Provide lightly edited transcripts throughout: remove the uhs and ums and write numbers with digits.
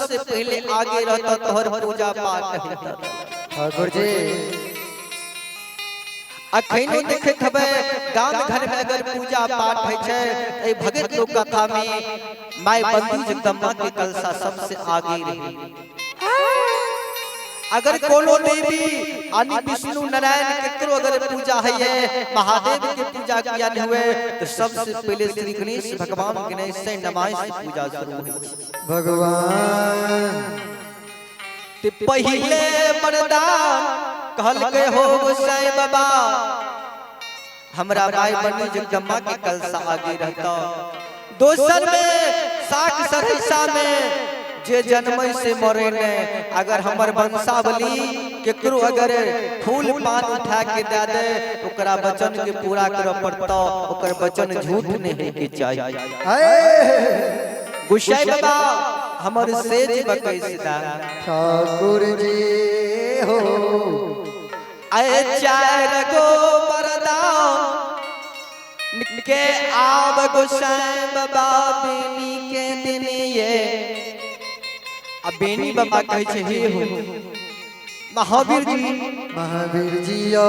सबसे पहले आगे रहता तोहर पूजा पाठ हेतौ। ठाकुर जी। अखनो देखैत हबै गाम घर में अगर पूजा पाठ होइ छै, एहि भगत लोक कथा में माय बंधु जगदम्बा के कलशा सबसे आगे रहे। अगर कोनो देवी यानी विष्णु नारायण केकरो अगर पूजा है, महादेव के पूजा किया नहीं हुए, तो सबसे पहले श्री गणेश भगवान गणेश से नमाज से पूजा शुरू होइ छै। भगवान। ते पहिले वरदान कहलकै हो गोसाई बाबा, हमरा माय बनी जगदम्बा के कलशा आगे रहता। दोसर में साख सरैसा में जे जन्मै से मरे ने, अगर हमर वंशावली केकरो अगर फूल पान उठा के दे दे, ओकरा वचन के पूरा करे पड़ता, ओकर वचन झूठ नहीं होय के चाहिए। गोसाई बाबा हमर सेज बकैसदा। ठाकुर जी हो। आए चार गो वरदान के आब गोसाई बाबा बेनी के दिन ये। आ बेनी बाबा कहै छै, हे हो महावीर जी, महावीर जी यो।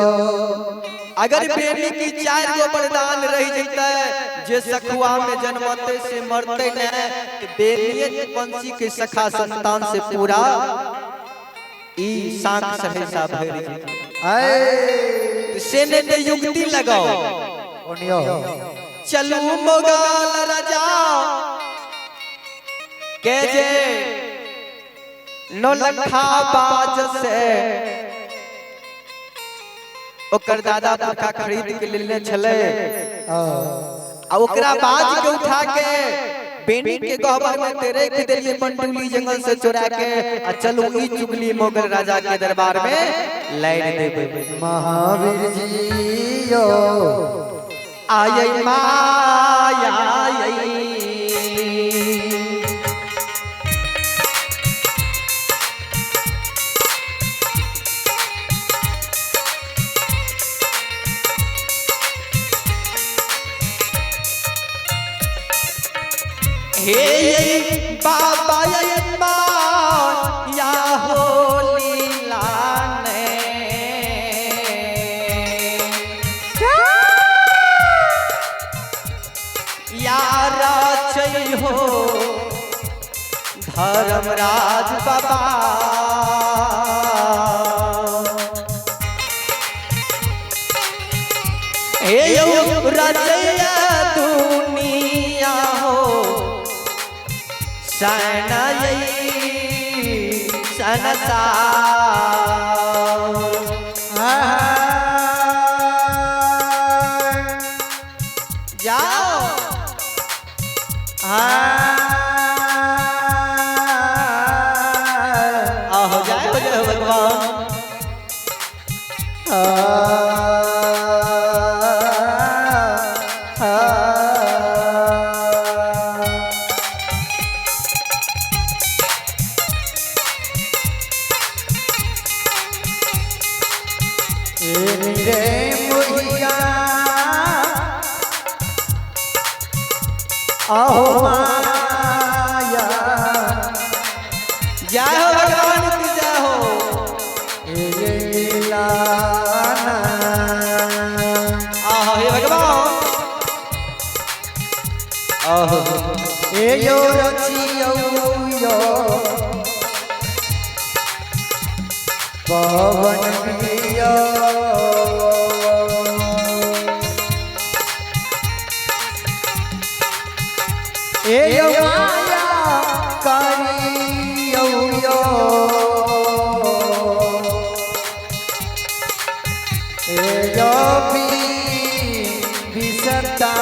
अगर बेनी की चार गो वरदान रह जैते, जे सखुआ में जन्मते से मरते ने, तो बेनिये वंशी के सखा संतान से पूरा ई सांख सहेसा भर जैते। से ने युक्ति लगाओ। ओनियो। चलू मोगल राजा के जे नौलखा बाज से ओकर दादा पुरखा खरीद के लेने छले, आ ओकरा बाज के उठा के बेनी के गहबर में ते रख देलिए पंडुली जंगल से चोरा के, आ चलू ई चुगली मोगल राजा के दरबार में लाइन देबे। महावीर जी यो। आय माया हे बाबा या हो लीला ने यार हो धर्मराज बाबा। हे यौ रचैया दुनिया हो सनई सनसार। जाओ। आहो जय हो जय हो भगवान। रे मोहिया आहो माया। जय हो भगवान की जय हो। लीलाना। आहो हे भगवान। आहो ए यो रचियो यो पवन प्रिय। ए यो माया करियो यो। ए यो बिसता।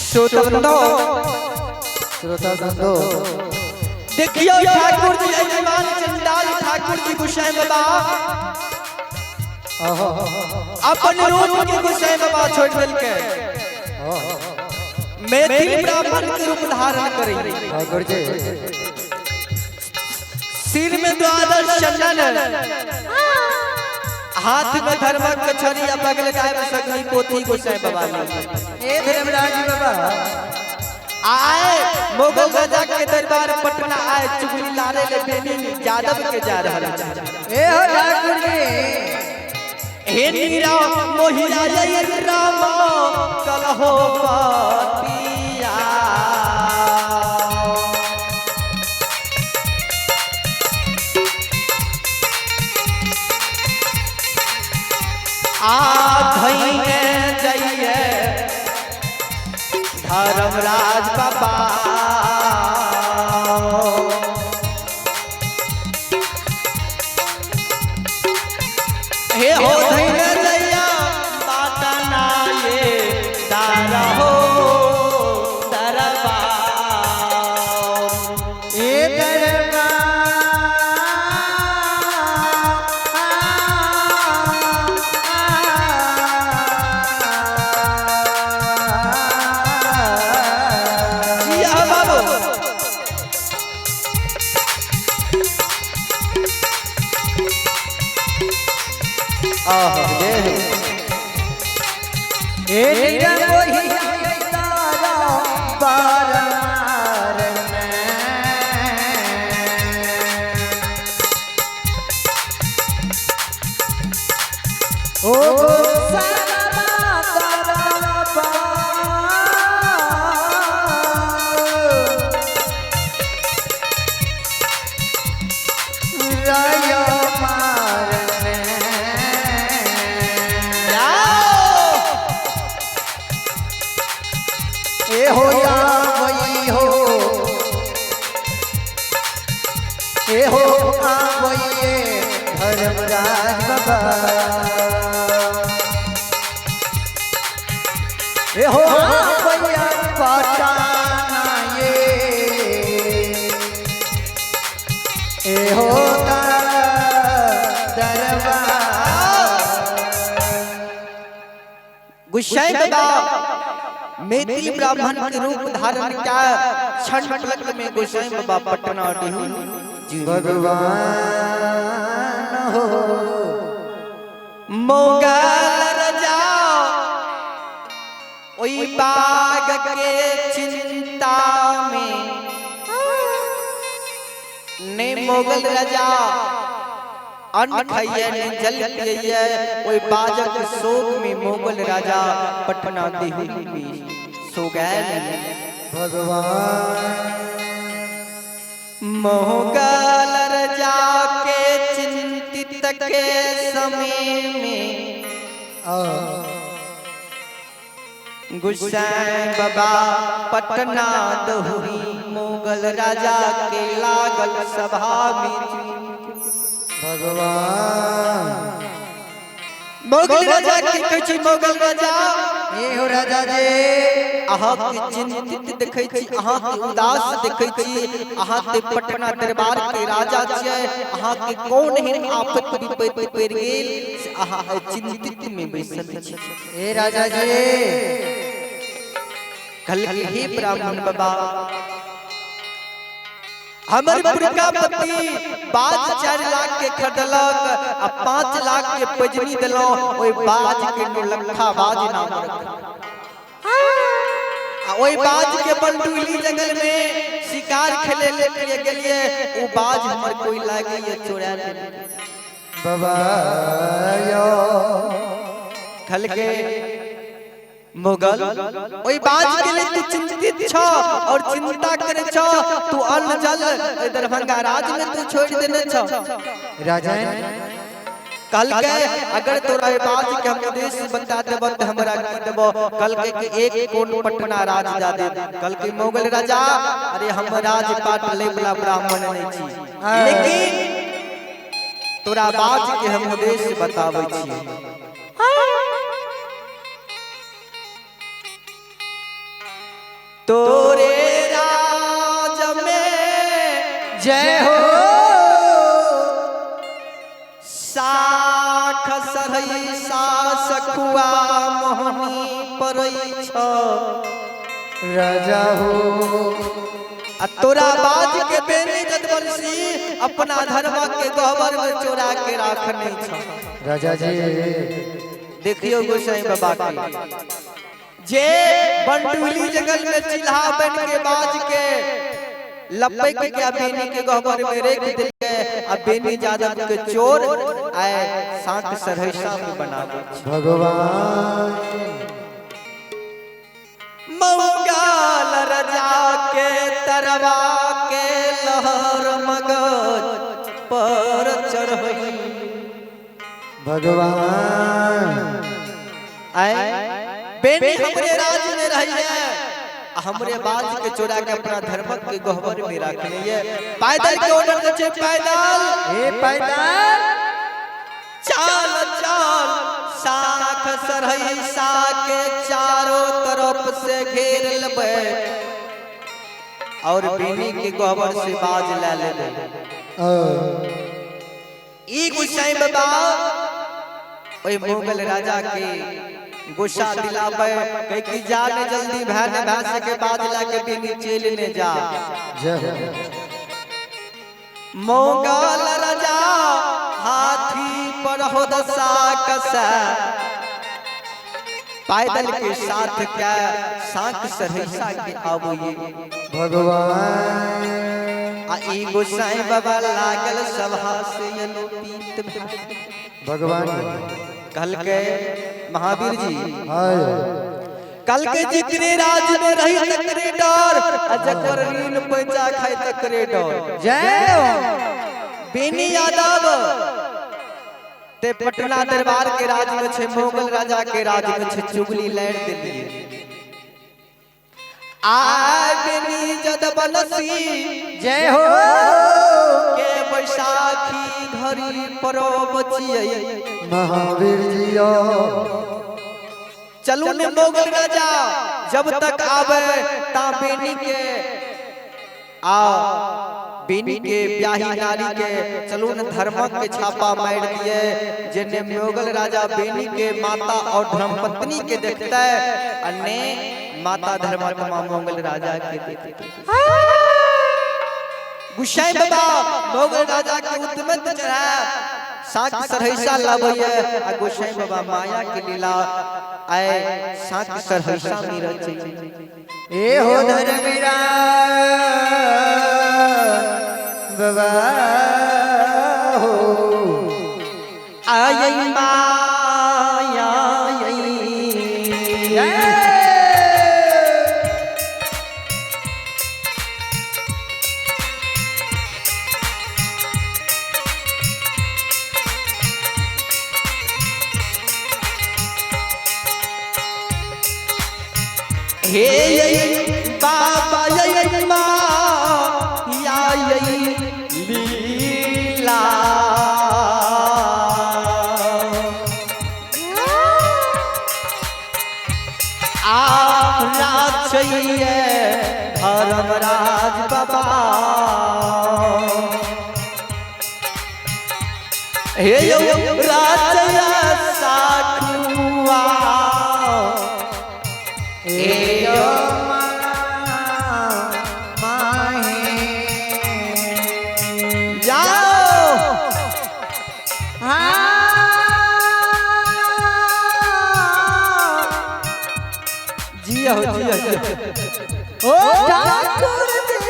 श्रोता बंधो, श्रोता बंधो, देखियो ठाकुर जी अभिमान चंडाल ठाकुर जी गुसाई बाबा अपन रूप के गुसाई बाबा छोड़ देलके, मैथिल ब्राह्मण के रूप धारण करी। ठाकुर जी। सिर में द्वादश चंदन, हाथ में धर्मक कछरी, आ बगल गाय में सगरी पोथी गोसाई बाबा। ए धर्मराज बाबा। मुगल राजा के दरबार पटना आए चुगली लारे ले बेनी यादव के जा रहल छै। ए हो ठाकुर जी। हे नीरा मोहिया जय राम कलहो पतिया। आ धैने जइए धर्मराज बाबा। हे हो धैने जइया पाटना ये दार हो दरबार। ए दरबार। जिया बाबू। आहा जय हो। ए नीरा मोहिया तारा बार में। ओ गोसाला तारा पार। राया मार में। जाओ। ए हो या वही हो, ए हो आवइए धर्मराज बाबा। ए हो आवइया पटाना ये, ए हो दरबार। गुस्साई बाबा मैथिली ब्राह्मण के रूप धारण क्या क्षण पलक में गोसाई बाबा पटना डिहू जी। भगवान हो। मोगल राजा ओई बाग के चिंता में ने मोगल राजा अन्न खाइए ने जल पिए ओई बाजक शोक में मोगल राजा पटना देहू में सो गए। भगवान। मोगल राजा के चिंतित के समय में गुस्साई बाबा पटना दहुरी मोगल राजा के लागल सभा में। भगवान। मोगल राजा के कहै छै मोगल राजा, ए हो राजा जी। अहाँ के चिंतित देखै छी, अहाँ के उदास देखै छी, अहाँ के पटना दरबार के राजा छियै, अहाँ के कोन एहन आफत विपत्ति पड़ि गेल से अहाँ आइ चिंतित में बैसल छी? ए राजा जी। कहलकै हे ब्राह्मण बाबा, हमर पुरखा पति बाज 4 लाख के खरीदलक आ 5 लाख के पैजनी देलहुं, ओहि बाज के नौलखा बाज नाम रखल आ ओहि बाज के बंडुली जंगल में शिकार खेले ले के गेलिए, ओ बाज हमर कोई लागे ये चोरा लेलकै। बाबा यो। कहलकै मुगल ओहि बाज के लिए तू चिंतित छ और चिंता करे छ, तू अन्न जल एहि दरभंगा राज में तू छोड़ देने छ। राजन। कहलकै अगर तोरा एहि बाज के हम उद्देश्य बता देबो त हमरा की देबो? कहलकै कि एक कोन पटना राज जा दे। कहलकै मुगल राजा, अरे हम राज पाट ले वाला ब्राह्मण नहीं छी, लेकिन तोरा बाज के हम उद्देश्य बताबै छी। तोरे राज में जय हो। साख सरई सासखुआ मोहनी परै छ राजा हो। आ तोरा बाज के बेनी जदवंशी अपना धर्म के गहबर में चोरा के राखने छ। राजा जी। देखियो गोसाई बाबा के जे बंडुली जंगल में चिल्हा बन के बाज के लपक के आ बेनी के गहबर में रेख दिले आ बेनी यादव के चोर आए साक सरहैसा में बनावे भगवान मंगल रजा के तरवा के लहर मगज पर चढ़ई भगवान आए बेनी हमरे राज में रही है आ हमरे बाज के चोरा के अपना धर्मक के गहबर में रख लिए। पैदल के ऑर्डर दे छे, पैदल हे पैदल चाल चाल साख सरहैसा के चारों तरफ से घेर लेबै और बेनी के गहबर से बाज ले लेबै। ई गुसाई बाबा ओई मुगल राजा के गुस्सा दिलावे कह कि जा ने जल्दी भै ने भै सके बाज ला के बेनी चल ने जा। जय हो। मुगल राजा हाथी पर हो दशा कसा पैदल के साथ के साख सरहैसा के आबो ये भगवान आ ई गोसाई बाबा लागल सभा से अनुपीत भगवान कल के महावीर जी हाय कल के जितने राज में रही तकरे डर आ जकर ऋण पैसा खाए तकरे डर। जय हो। बेनी यादव ते पटना दरबार के राज में छे, मुगल राजा के राज में छे, चुगली लैर दिलिए आ बेनी जद बनसी जय हो। के बैसाखी घड़ी परो बचिए महावीर जी चलू ने मुगल राजा जब तक आवे ता बेनी के आ बेनी के ब्याही नारी के चलू ने धर्मक के छापा मार दिए। जेने मुगल राजा बेनी के माता और धर्मपत्नी के देखते अन्ने माता धर्मात्मा मुगल राजा के देखते। गुस्साई बाबा मुगल राजा के उद्मत चढ़ा साक सरहैसा लाबैये आ गोसाई बाबा माया के लीला आए साक सरहैसा में रचे। ए हो धर्मवीरा बाबा हो आय माया हे बाबा ये माया लीला आप चाहिए धर्मराज बाबा हे राज साखुआ जाओ जिया हो जिया जिया। ओ ठाकुर जी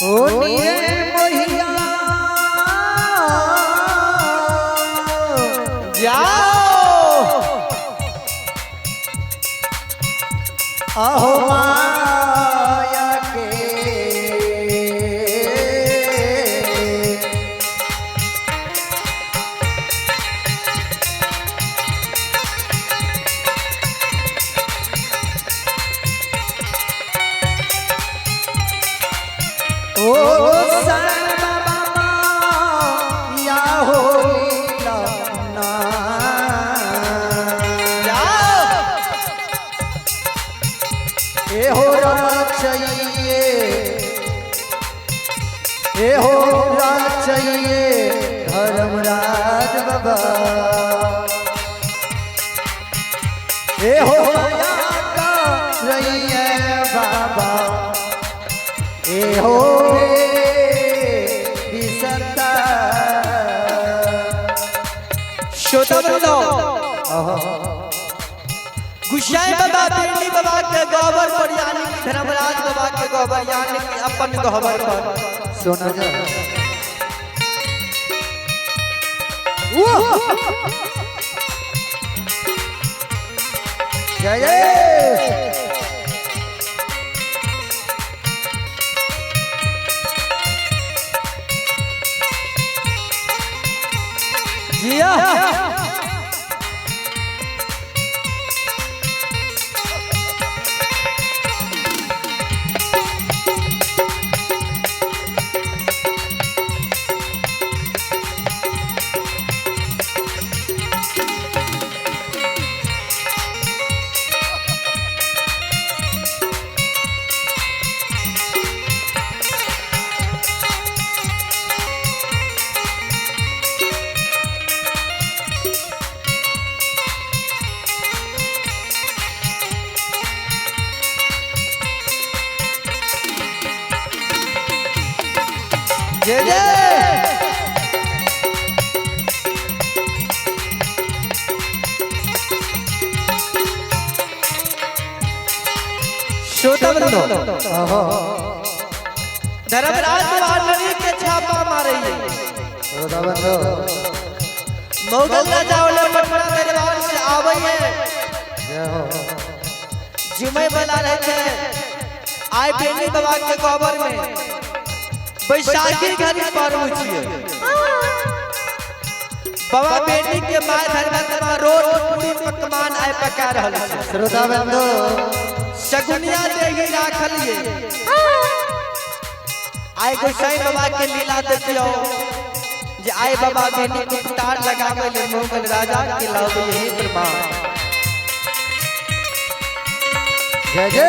ओ नीरे मोहिया जाओ अहो माया के ओ साईं बाबा माया हो लीला ना। जाओ ए हो राचइए ए हो राचइए धर्मराज बाबा ए हो माया का श्रोता बंधु, गुसाई बाबा बेनी बाबा के गहबर पर यानी कि धर्मराज बाबा के गहबर यानी कि अपन गहबर पर सोना जा। जय जय। जिया जय जय। श्रोता बंधु, धर्मराज बाबा नदी के छापा मारे श्रोता बंधु, मुगल राजा वाले पटना दरबार से आवे है, जय हो। जुमे वाला रहे थे आए बेनी बाबा के गोबर में बैसाखी घड़ी पर्व छिए। बाबा बेनी के माय धर्मराज रोज पूरी पकवान आए पका रहल छै। श्रोता बंधु, शगुनिया देवी राखल ये आए गोसाई बाबा के लीला देखियो जे आए बाबा बेनी के तार लगावे ले मुगल राजा के लावे यही प्रमाण। जय जय।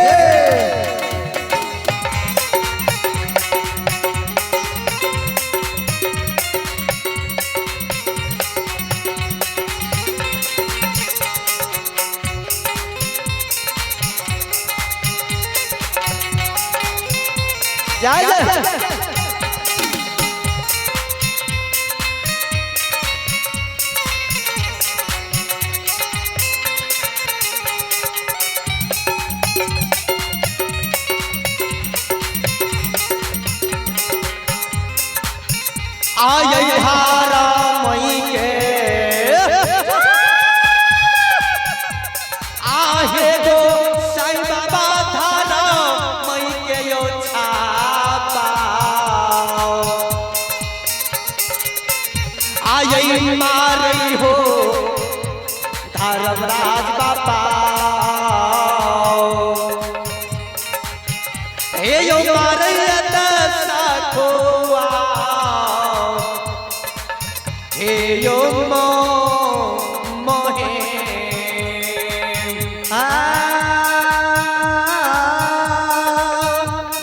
जय जय। आय धारा मई के आहे गो साईं बाबा धारा मई के यो छापा आय मारई हो धर्मराज बाबा हे यो मारई साखोआ हे यो मो मोहे आ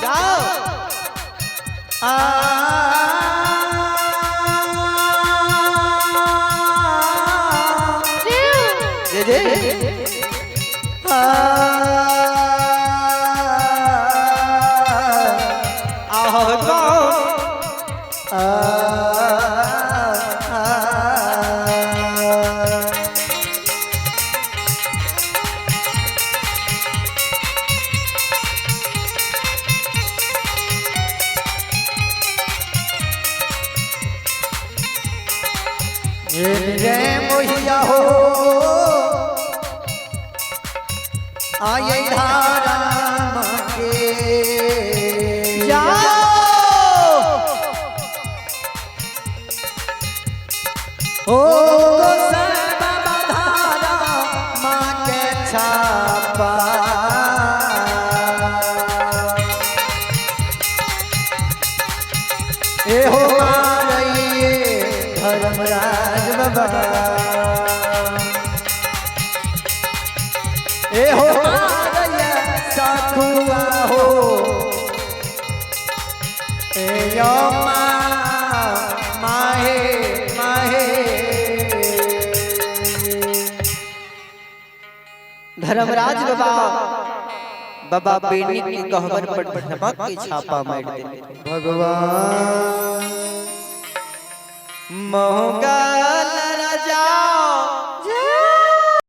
गाओ आ जय जय। आहो गाओ जय मोहिया हो आये धारा के जाओ ओ बाबा धारा माँ के छापा ए हो मारइए धर्मराज बाबा ए हो मारइए साखुआ हो ए यो माँ माहे माहे। धर्मराज बाबा बाबा बेनी की गहबर पर धमक के छापा मार देते। भगवान मोहगा